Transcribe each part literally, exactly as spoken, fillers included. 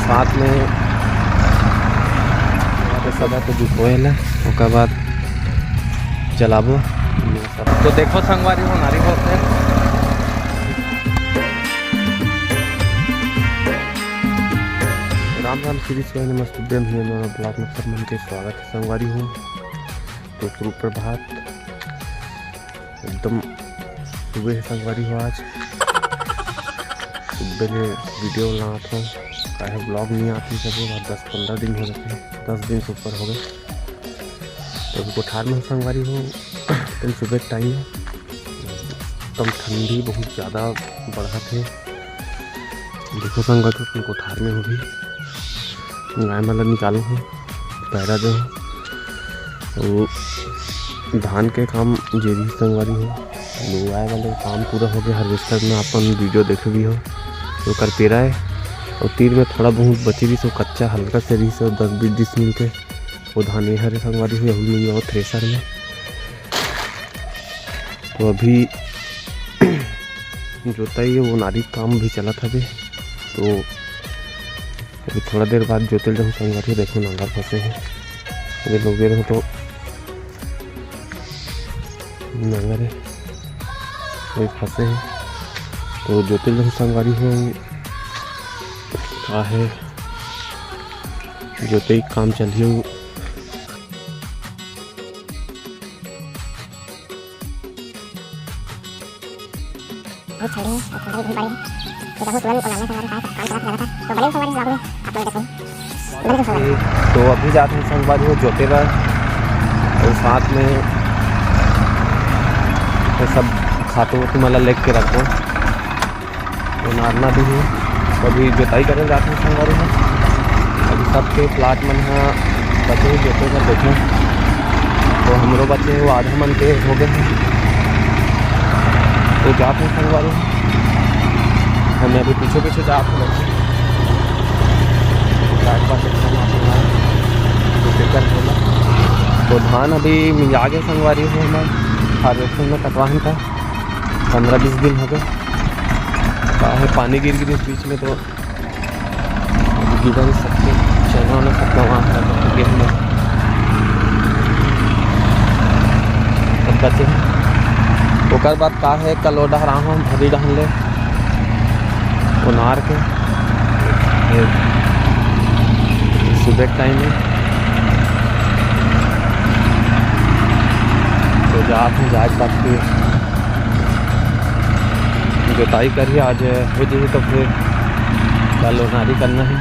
साथ में सब तो जुटोए ला, ओकर बाद चलाबो। तो देखो संगवारी हो, नारी बहुत है। राम राम श्री शिवाय नमस्तुभ्यं, हिंगोला ब्लॉग में सब मन के स्वागत है संगवारी हो। तो सुप्रभात, एकदम सुबह है संगवारी हो। आज सुबह ले वीडियो लात हो, काहे ब्लॉग नहीं आती सब, आज दस पंद्रह दिन हो जाते हैं, दस दिन से ऊपर हो गए। तो अभी कोठार में संगवारी हो, एकदम सुबह टाइम है, एकदम ठंडी बहुत ज़्यादा बढ़त है। देखो संगवारी हो, अपन कोठार में हो भी, गाय मन ला निकाले हो, पैरा दे हो। अउ धान के काम जे भी संगवारी हो, लुआए वाले काम पूरा हो गया। हार्वेस्टर में अपन वीडियो देखे भी हो, तो ओकर पेरा है। और तीर में थोड़ा बहुत बची भी सो कच्चा हल्का से रही सो दस बीस डिसमिल के, वो धान ये हरे संगवारी हो, यहू मिल जाओ थ्रेसर में। तो अभी जोताई वो नारी काम भी चलत हवे, तो अभी थोड़ा देर बाद जोते ल जाहूँ संगवारी हो। देखो नांगर फंसे है, अभी लोग गे रहो तो नांगर है, वही फंसे है, तो जोते ल जाहूँ संगवारी हो। का है, जोते काम चलिए। बहुत ठंडी है और ठंडी भी बड़ी है। तो देखो तुरंत उलाने से हमारे पास काम चला लगा था, तो बने संगवारी vlog में आप लोग देखो। बने संगवारी। तो अभी जाते हैं संगवारी हो जोते बर, और साथ में ये सब खातू वातू मन ला लेके रखो। तो नारना भी है, तो अभी जोताई करे जाते हैं संगवारी हो। अभी सबके प्लाट मन ह बचे हुए जोते बर देखे, तो हमरो बचे वो आधा मन के हो गए हैं। तो जाते हैं संगवारी, हमें अभी पीछे पीछे जाते हैं। प्लाट पर देखते हैं, तो धान अभी मिला गए संगवारी हो, मैं हार्वेस्टर में कटवाहन का पंद्रह बीस दिन हो गए। का है, पानी गिर गिरी इस बीच में, तो गिरा भी सकते, चना उना सब गंवा है, गेहूं में सब बचे हैं। ओकर बाद का है, कल ओ डहर आए हन भरी डहन ले, ओनार के, ये सुबह टाइम में, तो जात हूँ, जाए के बाद फिर जोताई करिए, आज हो जाइए तो फिर कल ओनारी करना है।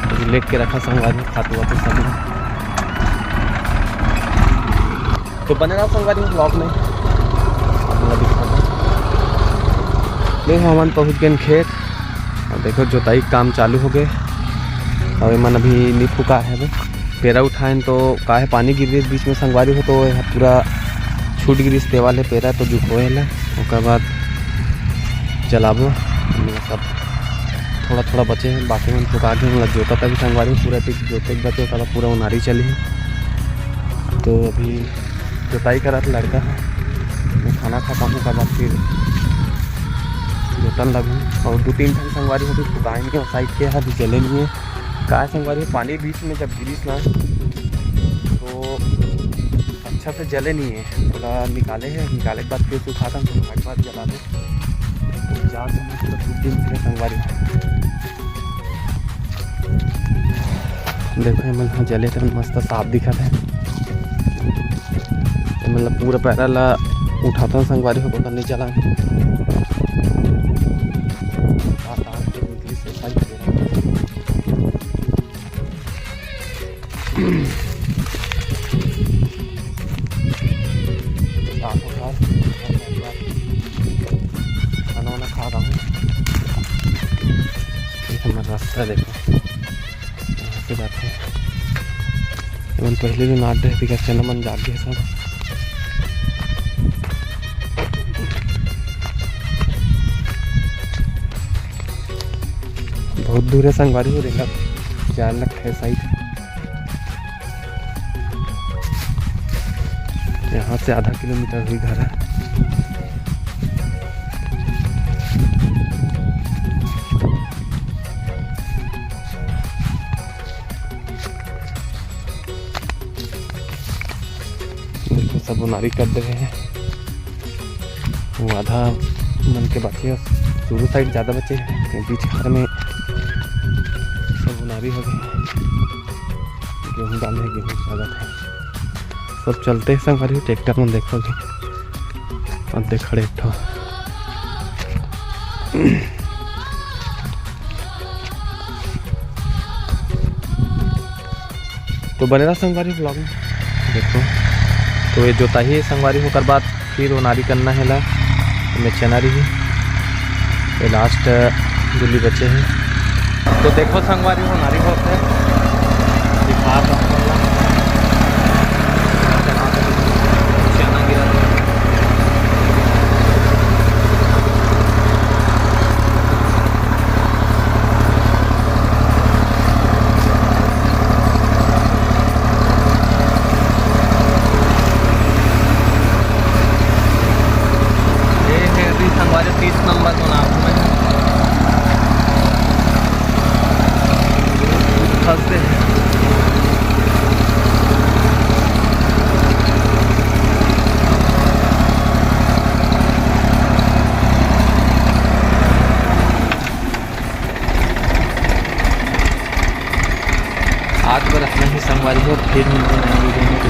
अभी लेके रखा संगवारी, खातू वातू सब। तो बने रहो संगवारी vlog में, आप लोग दिखाते हैं। देखो हमन पहुँच गए खेत, और देखो जोताई काम चालू हो गए। और एमन अभी नहीं फुका है बे। पेरा उठाएन तो काहे पानी गिर रही बीच में संगवारी हो, तो ये पूरा छूट गिरिस, तेवाले पेरा तो जुकोए ला, ओकर बाद चलाबो। सब थोड़ा थोड़ा बचे हैं, बाकी मन चुका के मतलब जोता तक संगवारी पूरा टिक जोते के बचे, ओकर बाद पूरा उनारी चली। तो अभी जोताई करत लड़का है, मैं खाना खाता हूँ, ओकर बाद फिर जोतन लगू। और दो तीन ठन संगवारी हो भी फुकाइन के साइड के है, अभी जले नहीं है। काय संगवारी हो, पानी बीच में जब गिरिस ना, तो अच्छा से जले नहीं है, थोड़ा निकाले है, निकाले के बाद फिर सुखाता हूँ, सुखा के बाद जला दे। तो जा तो मस्त दो दिन फिर संगवारी। देखो, ये मन ह जले तो मस्त साफ दिखत है। ये मतलब पूरा पैरा ला उठाता हूँ संगवारी हो, तो नहीं जला। खाना वाना खा रहा हूँ। ये हमारा रास्ता देखो, यहाँ से जाते हैं। मन पहले भी नाट रहे, बिकट चना मन जाग गए सब। बहुत दूर है संगवारी हो, रेंगा चार लाख है साइड। यहाँ से आधा किलोमीटर हुई घर है। सब ओनारी कर दे हे। वो आधा मन के बाकी हे, शुरू साइड ज़्यादा बचे हे, बीच खार में सब ओनारी हो गए। गेहूँ डाले हे, गेहूँ स्वागत है। सब चलते हैं संगवारी, ट्रैक्टर में देखो भी, अब देख खड़े एक ठो। तो बने रहा संगवारी vlog में। देखो, तो ये जोताही हे संगवारी, ओकर बाद फिर ओनारी करना हे ला, तो मैं चना रही, ये लास्ट जुली बचे हे। तो देखो संगवारी, ओनारी होत हे, दिखा सकते हो। चना गिरा। ये है अभी संगवारी तीस नंबर सोनापुर में। फंसते हैं। आज बर अतना ही संगवारी हो, फिर मिलते हैं नए वीडियो में।